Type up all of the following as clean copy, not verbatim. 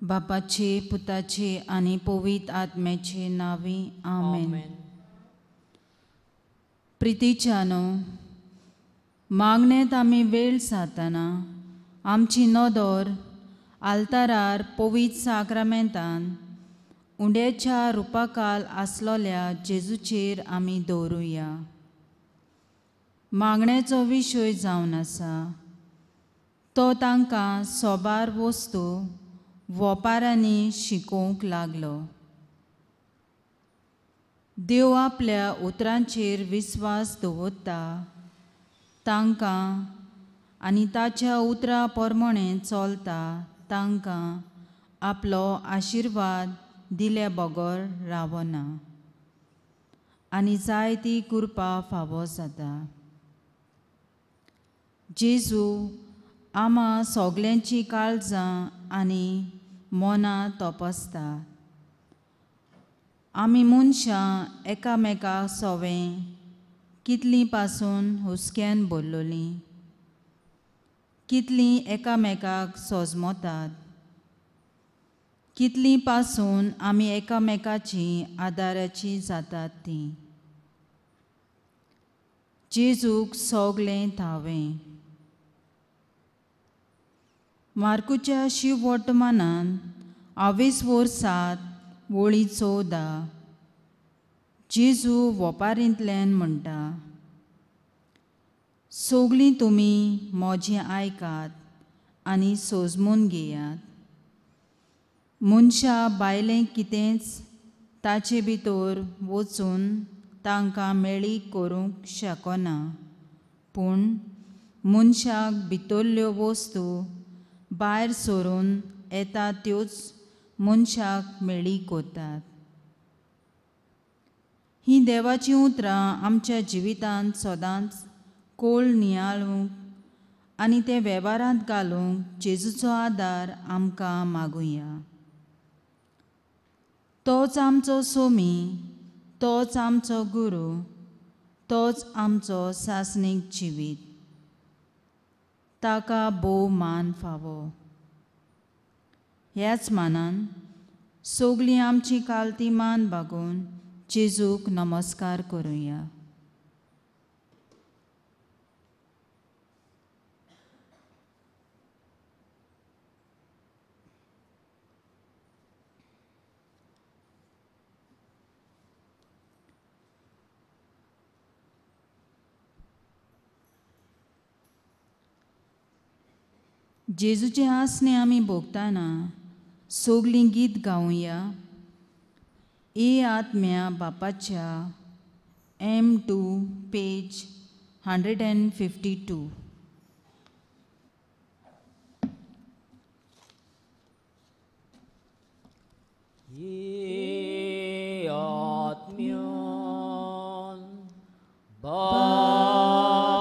बापाचे पुताचे आनी पवित्र आत्म्याचे नांवी आमेन. प्रितीच्यानो, मागणेंत आमी वेळ सारतना आमची नदर आल्तारार पवित्र साक्रामेंतान उंड्याच्या रुपाकाल आसलोल्या जेजूचेर आमी दवरुया. मागण्याचो विशय जावन आसा तो तांकां सोबार वस्तू वोपारांनी शिकोवंक लागलो. देव आपल्या उतरांचेर विस्वास दवरता तांकां आनी ताच्या उतरा प्रमाणें चलता तांकां आपलो आशिर्वाद दिल्या बगर रावना आनी जायती कृपा फावो जाता. जेजू आमा सगल्यांची काळजां आनी मनां तपासता. आमी मनशां एकामेका सोवें कितलीं पासून हुस्क्यान भरलोलीं, कितलीं एकामेकाक सोजमतात, कितलीं पासून आमी एकामेकाची आदाराची जातात तीं. जेजूक सगलें थावें. मार्कुच्या शिववर्तमानान 22 वोर 7 वळी 14 जेजू वोपारींतल्यान म्हणटा, सगलीं तुमी म्हजें आयकात आनी सोजमून घेयात. मनशा बायलें कितेंच ताचे भितर वचून तांकां मेळी करूंक शकना, पूण मनशाक भितरल्यो वस्तू भायर सरून येता त्योच मनशाक मेळी करतात. हीं देवाचीं उतरां आमच्या जिवितांत सदांच कोळ नियाळूंक आनी ते वेव्हारांत घालूंक जेजूचो आदार आमकां मागुया. तोच आमचो सोमी, तोच आमचो गुरू, तोच आमचो सासणीक जिवीत. ताका भोव मान फावो. ह्याच मानान सगळीं आमची कालती मान बागोवन जेजूक नमस्कार करुया. जेजूचें आसणें आमी भोगतना सगळीं गीत गावया. ए आत्म्या बापाच्या M2 page 152. ए आत्म्यान बापाच्या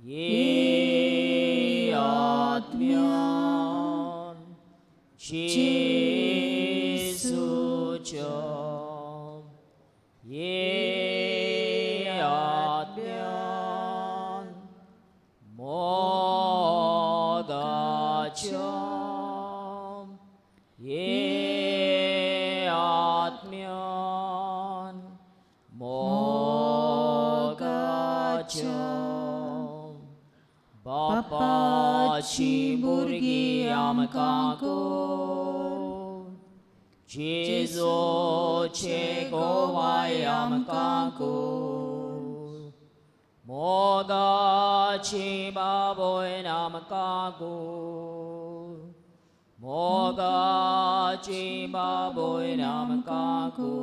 ये आत्म्यान जेजूच्या ये आत्म्यान मोगाच्या ये आत्म्यान मोगाच्या बापाची भुरगीं आमकां कर, जेजूचे गोवाय आमकां कर, मोगाची बाबोय आमकां कर, मोगाची बाबोय आमकां कर.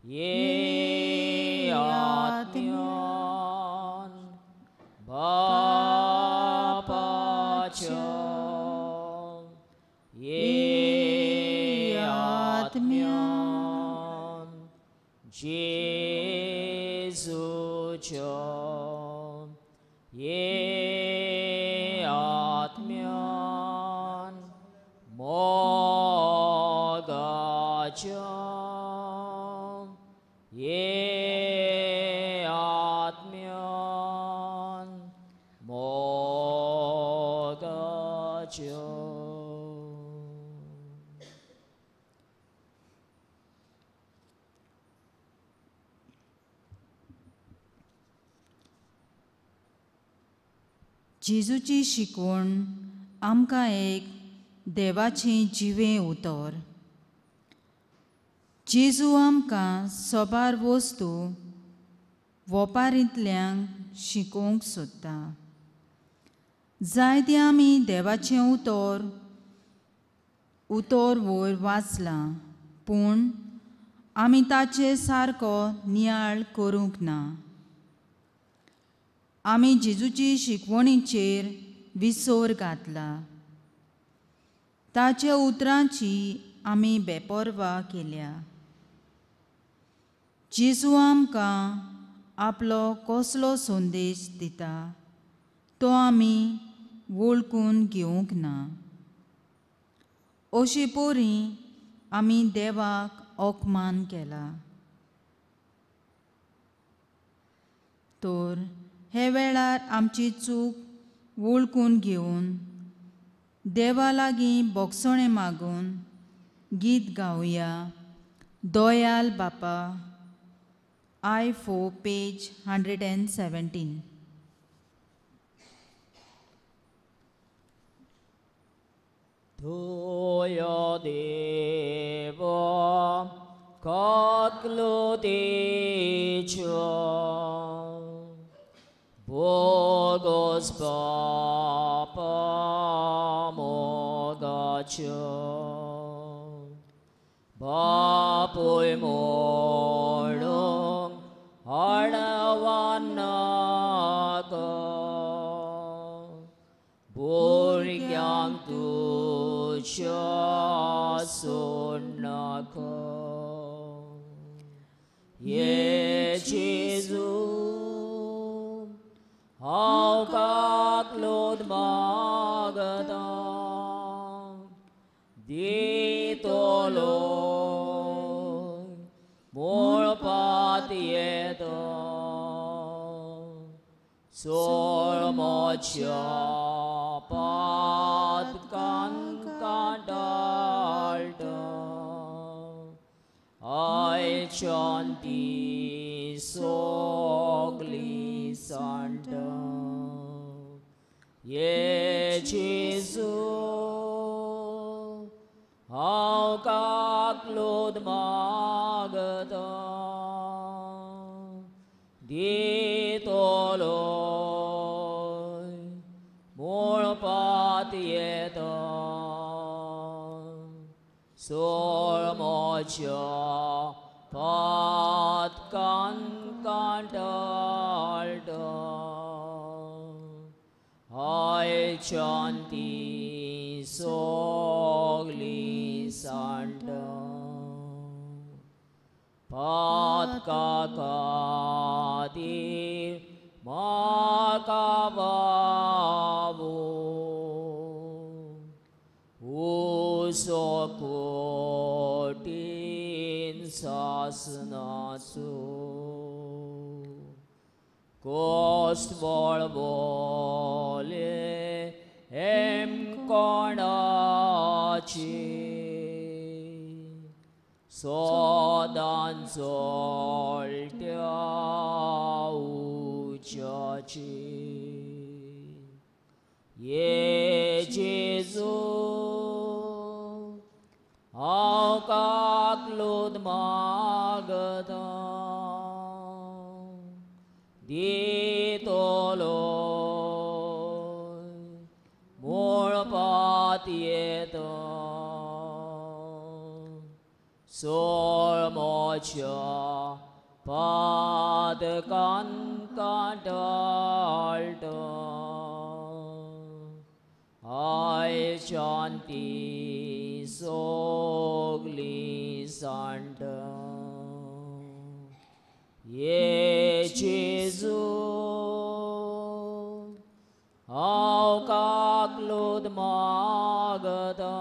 ये आत्म्यान बापाच्या ये आत्म्यान जेजूच्या ये आत्म्यान मोगाच्या ये आत्म्यान मोगाच्या. जेजूची शिकवण आमकां एक देवाचें जिवें उतर। जेजू आमकां सोबार वस्तू वोपारींतल्यान शिकोवंक सोदता। जायते आमी देवाचें उतर उतर वयर वाचलां, पूण आमी ताचे सारको नियाळ करूंक ना। आमी जेजूची शिकवणीचेर विसर घातला, ताच्या उतरांची आमी बेपर्वा केल्या। जेजू आमकां आपलो कसलो संदेश दिता तो आमी वळखून घेवंक ना। अशे परी आमी देवाक अपमान केला। तर हे वेळार आमची चूक वळखून घेवन देवा लागीं बोगसणें मागून गीत गावया। दोयाल बापा, I 4 page 117। Tuyo Deva Kaklo Dicho Bogos Papa Mogacho Bapuy Molong Harawanaka Burgyang Tucha Sunaka Ye Jesu How kaklod magata Ditolo Morpatieto Sormocha Patkan Kantalta I chanti sogli santa Ye Jesu How kaklod magata Ditolo Morpatieto Sormocha Patkan Kantalta I chanti sogli santa Patka kadir makavavu Usokotin sasnasu Kost volvole em konachi Sodan soltya uchachi Ye Jesu How kaklod magata Ditolo Morpatieto Sormocha Padkan Kantalta I chanti sogli santa Ye Jesu How kaklod magata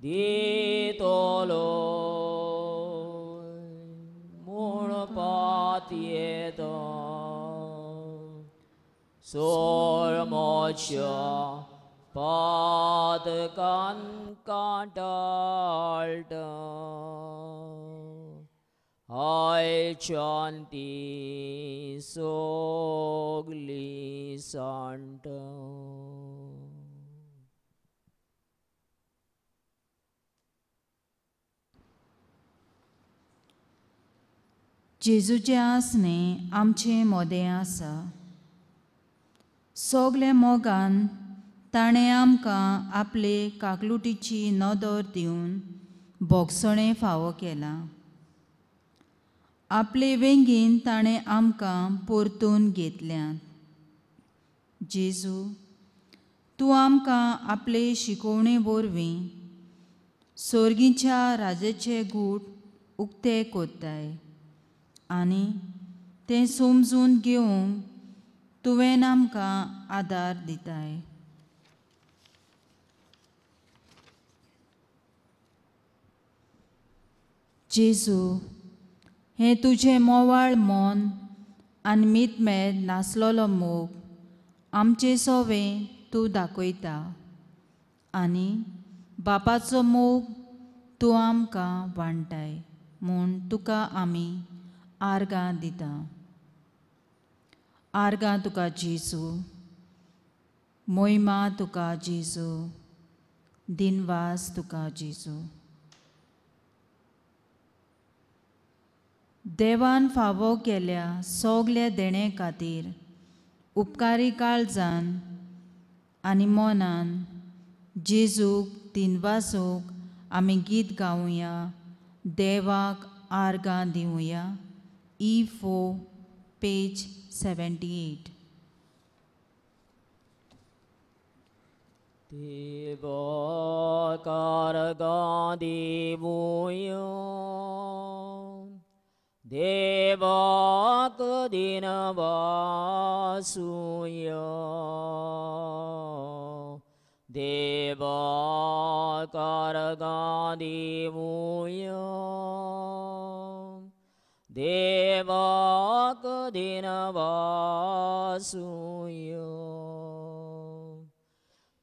Ditolo Morpatieto Sormocha देवाच्या पातकान कांटाळटा आयच्यान ती सगली सांडटा. जेजूचें आसणें आमचें मोदें आसा. सगल्या मोगान ताणें आमकां आपले काकलुटीची नदर दिवन भोगसणें फावो केलां. आपले वेंगेन ताणें आमकां परतून घेतल्यात. जेजू, तूं आमकां आपले शिकोवणे वरवीं सोर्गीच्या राजाचे गूट उक्ते कोत्ताय आनी तें समजून घेवंक तुवें आमकां आदार दिताय. जेजू, हें तुजें मोवाळ मन आनी मितमेद नासलेलो मोग आमचे सोवे तूं दाखयता आनी बापाचो मोग तूं आमकां वांटाय म्हूण तुका आमी आर्गां दिता. आर्गां तुका जेजू, मोहिमा तुका जेजू, दिनवास तुका जेजू. देवान फावो केल्या सगल्या देणे खातीर उपकारी काळजान आनी मनान जेजूक दिनवासूंक आमी गीत गावया, देवाक आर्गां दिवया. E4 page 78. देवाक आर्गां दिवया, देवाक दिनवासुया, देवाक आर्गां दिवया, देवाक दिनवासुया.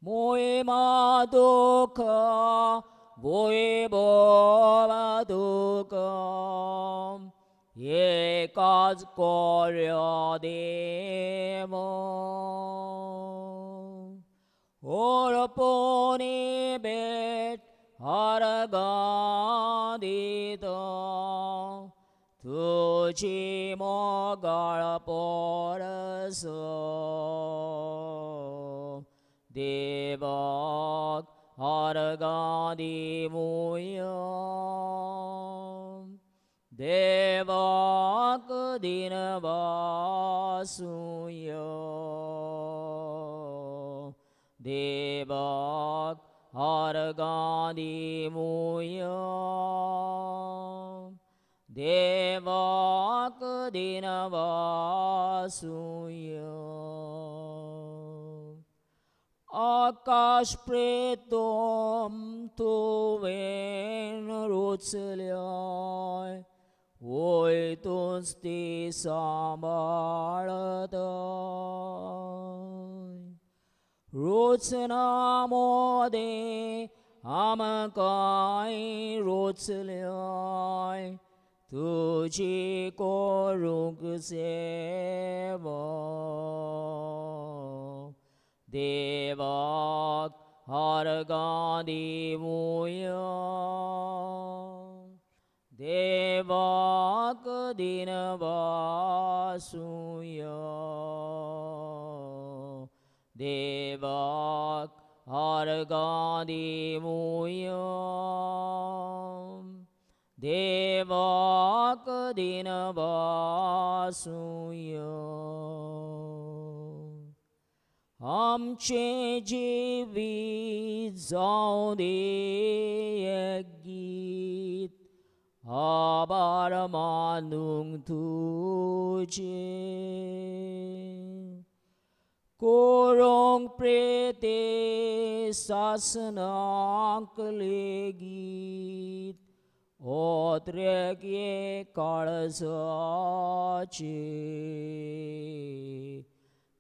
मोहिमा तुका वैभव तुका एकाच कोर्या देवा अर्पणे भेट आर्गां दिता तुजी मोगाळ पोरस. देवाक आर्गां दिवया, देवाक दिनवासुया, देवाक आर्गां दिवया, देवाक दिनवासुया. आकाश प्रेतम तुवें रोचल्याय वय तूंच ती सांबाळताय. रोचना मोदें आमकांय रोचल्याय तुजी करूंक सेवा. देवाक आर्गां दिवया, देवाक दिनवासुया, देवाक आर्गां दिवया, देवाक दिनवासुया. आमचें जिवीत जावं दी एक गीत आभार मानूंक तुजें, करूंक प्रेते सासनाक लेगीत ओत्रेके काळजाचें.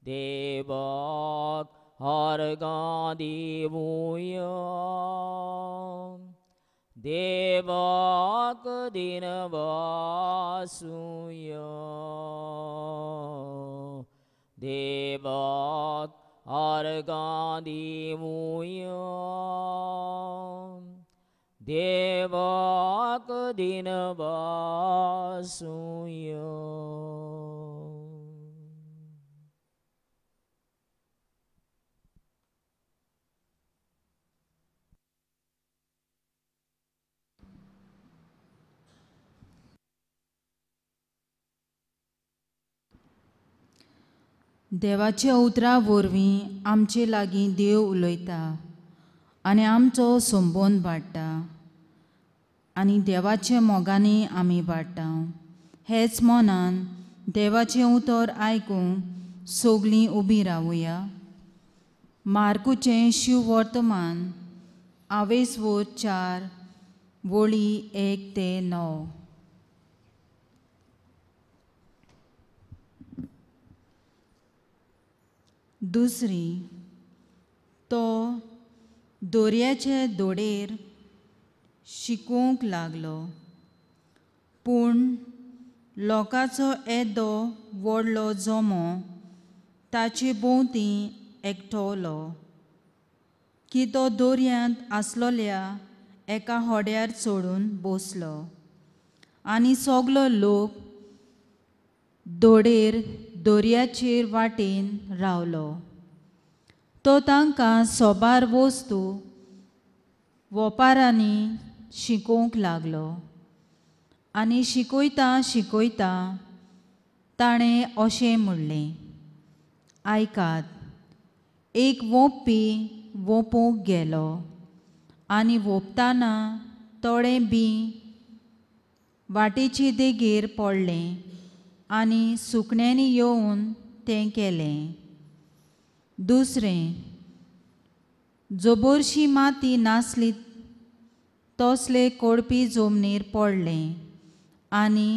देवाक आर्गां दिवया देवाक दिनवासुया देवाक आर्गां दिवया देवाक दिनवासुया। देवाच्या उतरा वरवीं आमचे लागीं देव उलयता आनी आमचो संबंद वाडटा आनी देवाच्या मोगांनी आमी वाडटा। हेच मनान देवाचें उतर आयकूंक सगळीं उबीं रावया। मार्कुचें शिववर्तमान आवेसवोर 4 वळी 1 ते 9। दुसरी, तो दोरयाचे दोडेर शिकोवंक लागलो, पूण लोकांचो येदो व्हडलो जमो ताचे भोंवती एकठवलो की तो दोरयांत आसलोल्या एका होड्यार चडून बसलो आनी सगलो लोक दोडेर दोरयाचेर वाटेन रावलो। तो तांकां सोबार वस्तू वोपारांनी शिकोवंक लागलो आनी शिकयता शिकयता ताणें अशें म्हणलें, आयकात, एक वोंपी वोंपूंक गेलो आनी वोंपतना थोडें बी वाटेचे देगेर पडलें आनी सुकण्यांनी येवन तें केलें। दुसरें, जोबोरशी माती नासली तसले कोडपी जमनीर पडलें आनी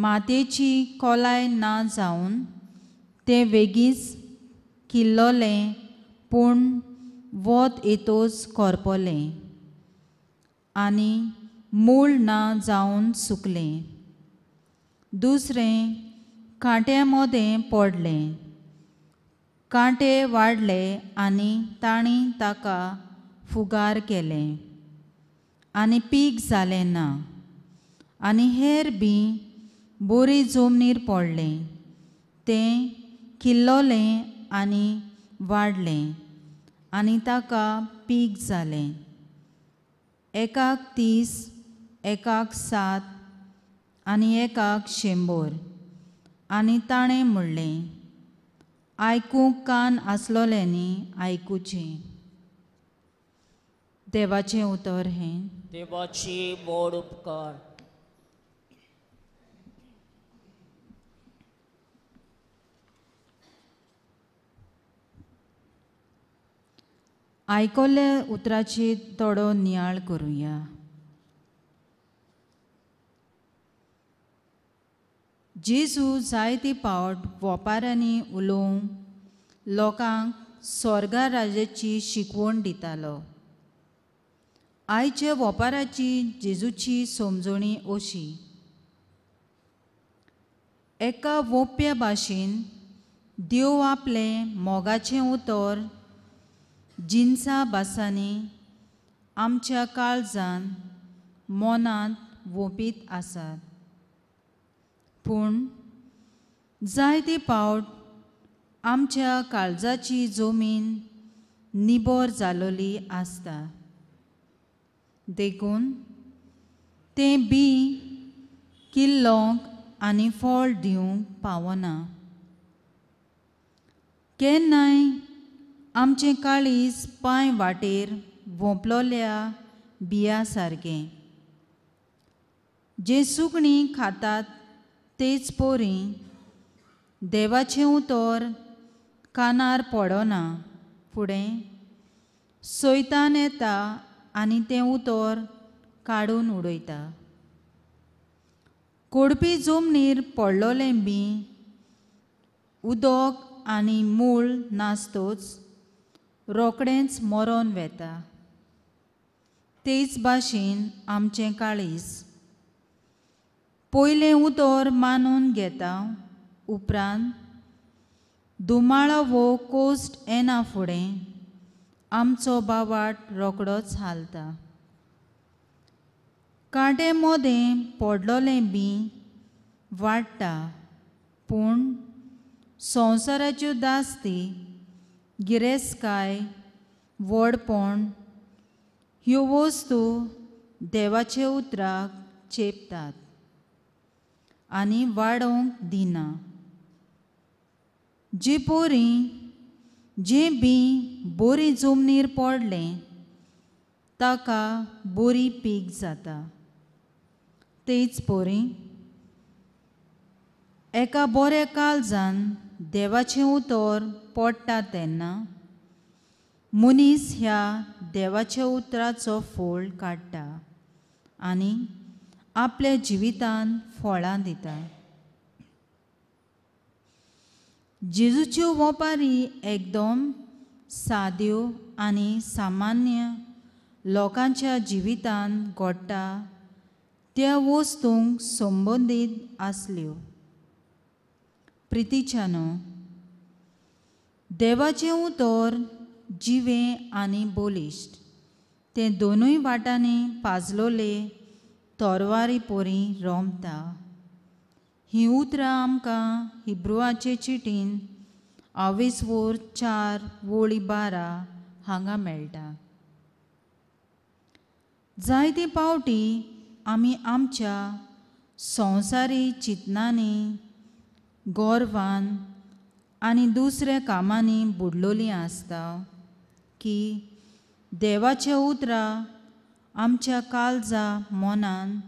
मातयेची खोलाय ना जावन तें वेगींच किल्लोलें, पूण वत येतोच करपलें आनी मूळ ना जावन सुकलें। दुसरें, कांट्या मदें पडलें, कांटे वाडले आनी तांणी ताका फुगार केलें आनी पीक जालें ना। आनी हेर बी बोरी जमनीर पडलें, तें किल्लोलें आनी वाडलें आनी ताका पीक जालें, एकाक 30, एकाक 7 आनी एकाक 100। आनी ताणें म्हणलें, आयकूंक कान आसलोल्यांनी आयकुचें। देवाचें उतर हें। देवाची व्हड उपकार। आयकल्ल्या उतराची थोडो नियाळ करुया। जेजू जायते पावट वोपारांनी उलोवंक लोकांक स्वर्गा राज्याची शिकवण दितालो। आयच्या वोपाराची जेजूची समजणी अशी, एका वोप्या भाशेन देव आपलें मोगाचें उतर जिन्सा भासांनी आमच्या काळजान मनांत वोपीत आसात, पूण जायते पावट आमच्या काळजाची जमीन निबर जालोली आसता, देखून तें बी किल्लोंक आनी फळ दिवंक पावना। केन्नाय आमचें काळीज पांय वाटेर वोंपलोल्या बिया सारकें, जें सुकणीं खातात तेच पोरी देवाचें उतर कानार पडना फुडें सैतान येता आनी तें उतर काडून उडयता। कोडपी जमनीर पडलोलें बी उदक आनी मूळ नासतोच रोखडेंच मरोन वेता. तेच भाशेन आमचें काळीज पयलें उतर मानून घेता, उपरांत दुमाळो वो कोस्ट येना फुडें आमचो बावाट रोखडोच हालता. कांटे मोदें पडलोलें बी वाडटा, पूण संवसाराच्यो दास्ती, गिरेस्तकाय, व्हडपण ह्यो वस्तू देवाचे उतराक चेपतात आनी वाडोवंक दिना. जे पोरी जें बी बोरी जमनीर पडलें ताका बोरी पीक जाता. तेच पोरी एका बऱ्या काळजान देवाचें उतर पडटा तेन्ना मनीस ह्या देवाच्या उतराचो फोळ काडटा आनी आपल्या जिवितान फळां दिता. जेजूच्यो वोपारी एकदम साद्यो आनी सामान्य लोकांच्या जिवितान घडटा त्या वस्तूंक संबंदीत आसल्यो. प्रितीच्यानो, देवाचें उतर जिवें आनी बलिश्ट, तें दोनूय वाटांनी पाजलोले तोरवारी पोरी रोमता. हीं उतरां आमकां हिब्रुआचे चिटीन आवेसवोर 4:12 हांगा मेळटा. जायते पावटी आमी आमच्या संवसारी चिंतनांनी, गोरवान आनी दुसऱ्या कामांनी बुडलोलीं आसता की देवाच्या उतरां आमच्या काळजा मनान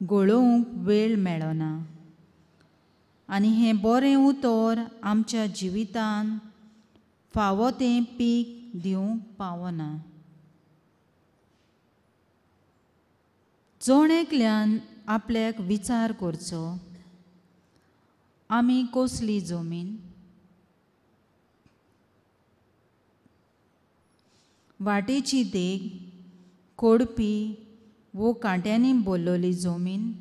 गळोवंक वेळ मेळना आनी हें बरें उतर आमच्या जिवितान फावो तें पीक दिवंक पावना. जण एकल्यान आपल्याक विचार करचो, आमी कसली जमीन? वाटेची देग, कोडपी वो कांट्यांनी बोल्लोली जमीन?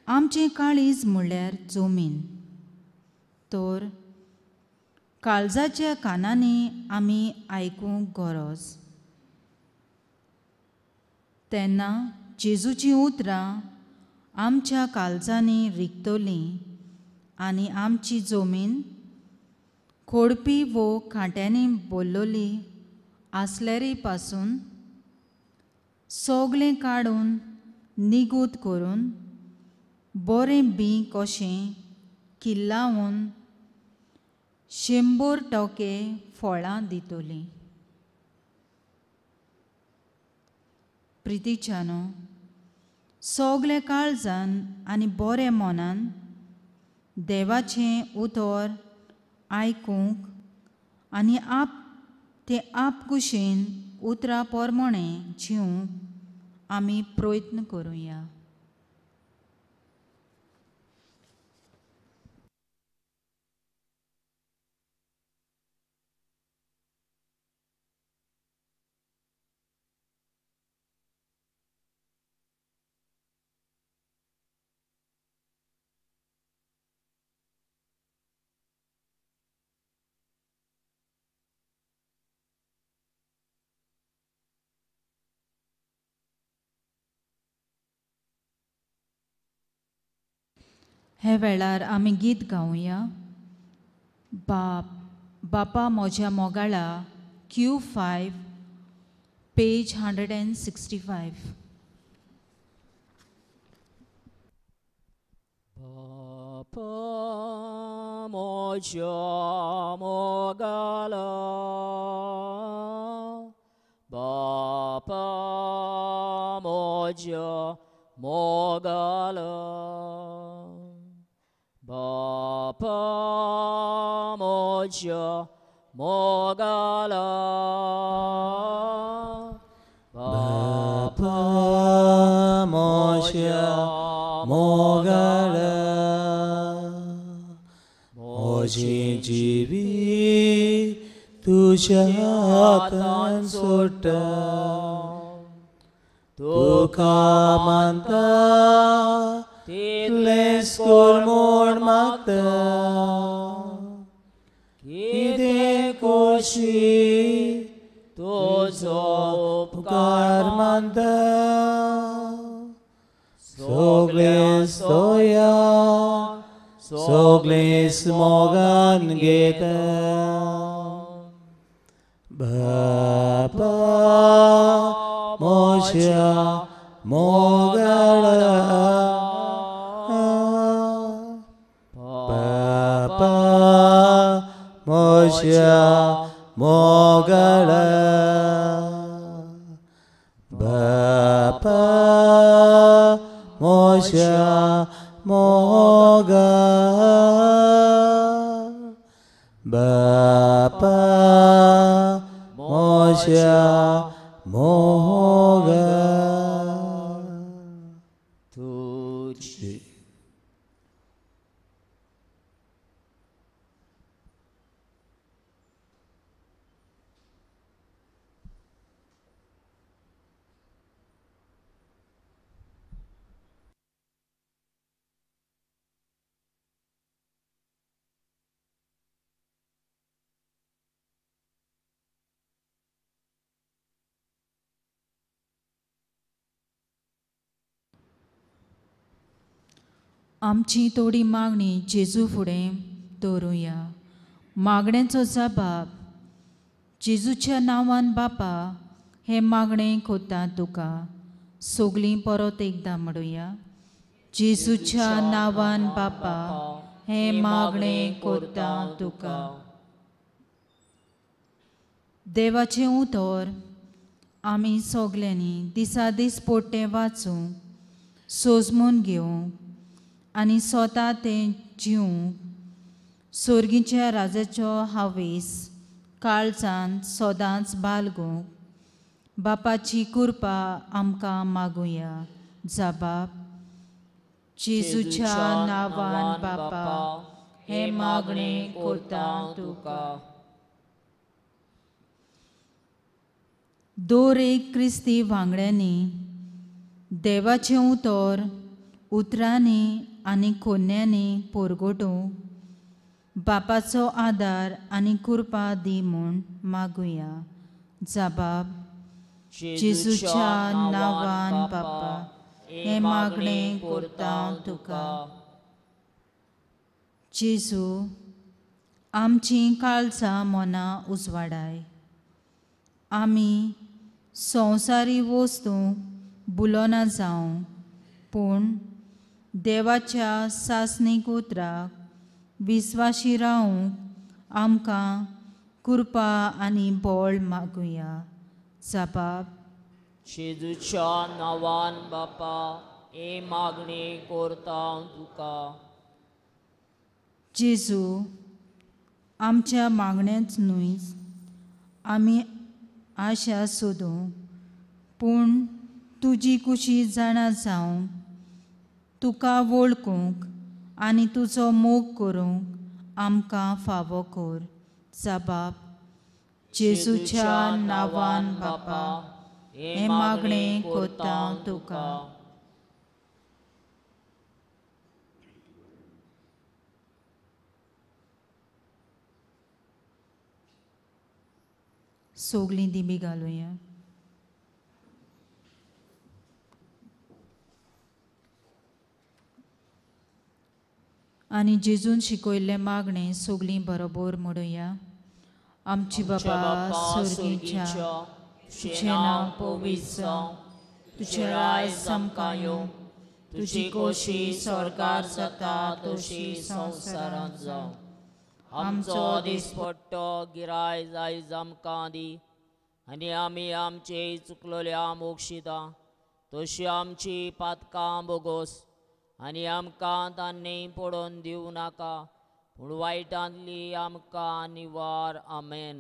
आमचें काळीज म्हणल्यार जमीन, तर काळजाच्या कानांनी आमी आयकूंक गरज. तेन्ना जेजूचीं उतरां आमच्या काळजांनी रिगतलीं आनी आमची जमीन खोडपी वो कांट्यांनी बोल्लोली आसल्यारी पासून सगळें काडून निगूत करून बरें बी कशें किल्लावन 100% फळां दितलीं. प्रितीच्यानो, सगळे काळजान आनी बरें मनान देवाचें उतर आयकूंक आनी आप ते आपकुशेन उतरां प्रमाणें जिवंक आमी प्रयत्न करुया. हे वेळार आमी गीत गावया. बाप बापा म्हज्या मोगाळा, Q5, page 165. बापा म्हज्या मोगाळा, बापा म्हज्या मोगाळा, बापा म्हज्या मोगाळा, बापा म्हज्या मोगाळा, म्हजें जिवीत तुज्या हातान सोडटा. तुका मानता तितलेंच कर म्हूण मागता. कितें करशी तुजो उपकार मानता. सगळें सोया सगळें मोगान घेता. बापा म्हज्या मोगाळा, बापा म्हज्या मोगाळा, बापा म्हज्या मोगा, बापा म्हज्या मोगा. तुजी आमची थोडी मागणी जेजू फुडें दवरुया. मागण्यांचो जबाब जेजूच्या नांवान बापा हें मागणें कोत्ता तुका. सगलीं परत एकदां म्हणुया. जेजूच्या नांवान बापा हें मागणें कोत्ता तुका. देवाचें उतर आमी सगल्यांनी दिसा दीस पोट्टें वाचूंक, सोजमून घेवंक आनी स्वता तें जिवंक सोर्गीच्या राजाचो हावेस काळजान सदांच बालगूंक बापाची कृपा आमकां मागुया. जबाब जेजूच्या नांवान बापा हें मागणें कोत्ता तुका. दर एक क्रिस्ती वांगड्यांनी देवाचें उतर उतरांनी आनी कोन्यांनी परगटूंक बापाचो आदार आनी कृपा दी म्हूण मागुया. जबाब जेजूच्या नांवान बापा हें मागणें कोत्ता तुका. जेजू आमचीं काळजां मनां उजवाडाय. आमी संवसारी वस्तूंक बुलोना जावं, पूण देवाच्या सासणीक उतराक विस्वाशी रावूंक आमकां कृपा आनी बळ मागुया. जबाब जेजूच्या नांवान बापा हे मागणी कोरता तुका. जेजू आमच्या मागण्यांत न्हय आमी आशा सोदूंक, पूण तुजी कुशी जाणा जावंक, तुका वळखूंक आनी तुजो मोग करूंक आमकां फावो कर. जबाब जेजूच्या नांवान बापा हें मागणें कोत्ता तुका. सगलीं दिमी घालुया. आनी जेजून शिकयल्लें मागणें सगलीं बरोबर म्हणुया. आमची बाबा सर्गीच्या, तुजें नांव पवित्र जावं, तुजें राज आमकां येवं, तुजी कोशी स्वर्गार जाता तशी संवसारांत जावं. आमचो दिसपट्टो गिराय आयज आमकां दी आनी आमी आमचे चुकलोल्या मोक्षिता तशी आमची पातकां बोगोस आनी आमकां तान्नी पडोवन दिवं नाका, पूण वायटांतली आमकां निवार. आमेन.